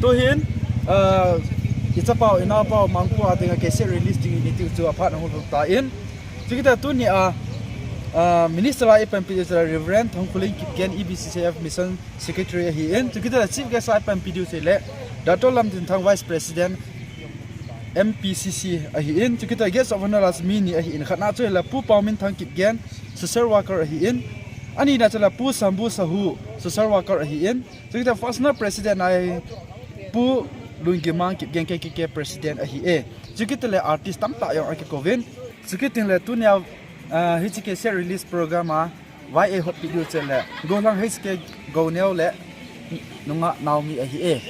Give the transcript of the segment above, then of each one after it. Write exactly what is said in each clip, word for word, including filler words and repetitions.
Tuhin, ah, i chapau, i naopau, Mangkhu a dinga cassette release ding i ti chu aphat na hung hung ta in. Chukit a tunia, ah, minister a i panpi chu Reverend Thongkhuling Kipgen, E B C C F Mission Secretary ahi in. Chukit a chief guest a i panpi chu le, Doctor Lamdinthang Vice President, M P C C ahi in. Chukit a guest of honor a mi ni ahi in. Khatna chu le Pu Paominthang Kipgen, social worker ahi in. Anina chu le Pu Sambu Sahu, social worker ahi in. Chukit a first na president a hi Pu Lungimang Kipgen K K K president ahi e. Chukit le artist tamtah jong akikouvin. Chukit le tunia, ah, hiche cassette release program a vai ei hot pi diu chu le Gollhang H K Gouneo le nungah Naomi ahi e.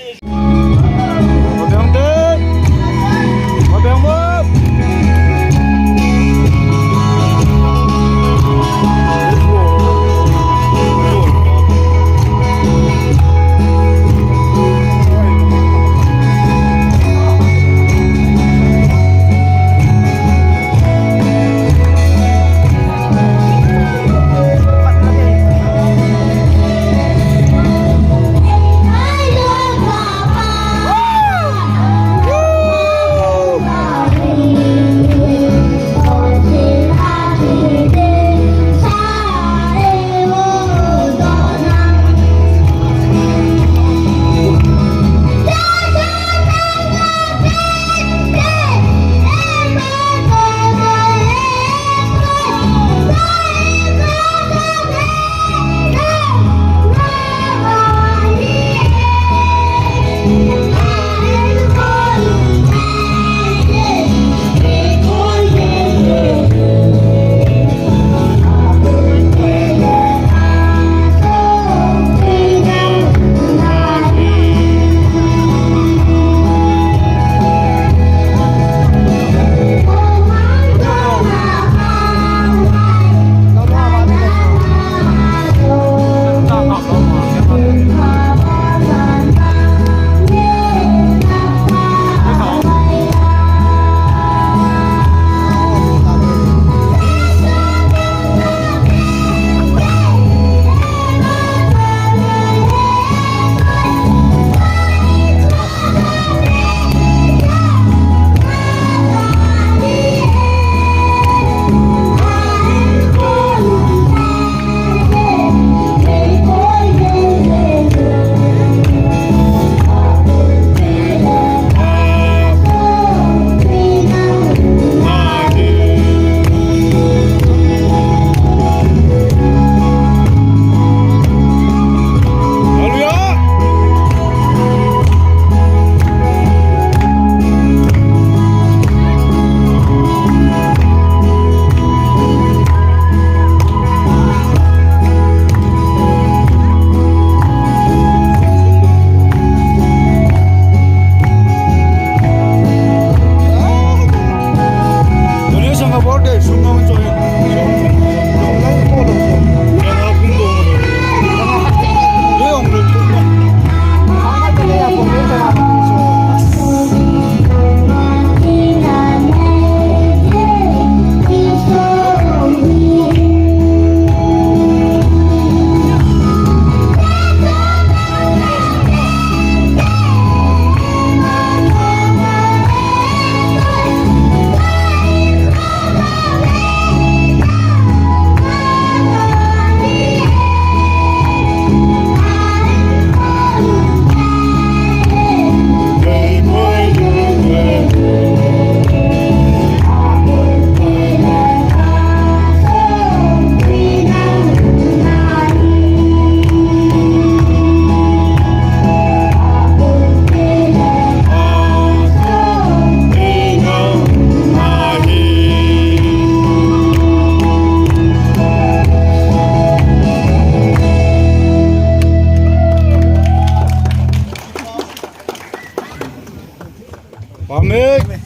Amen.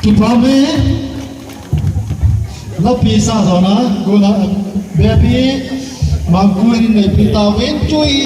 Kipah e. Lapi sa jona, kona, bepi, mangkui nei pi tauvin, chui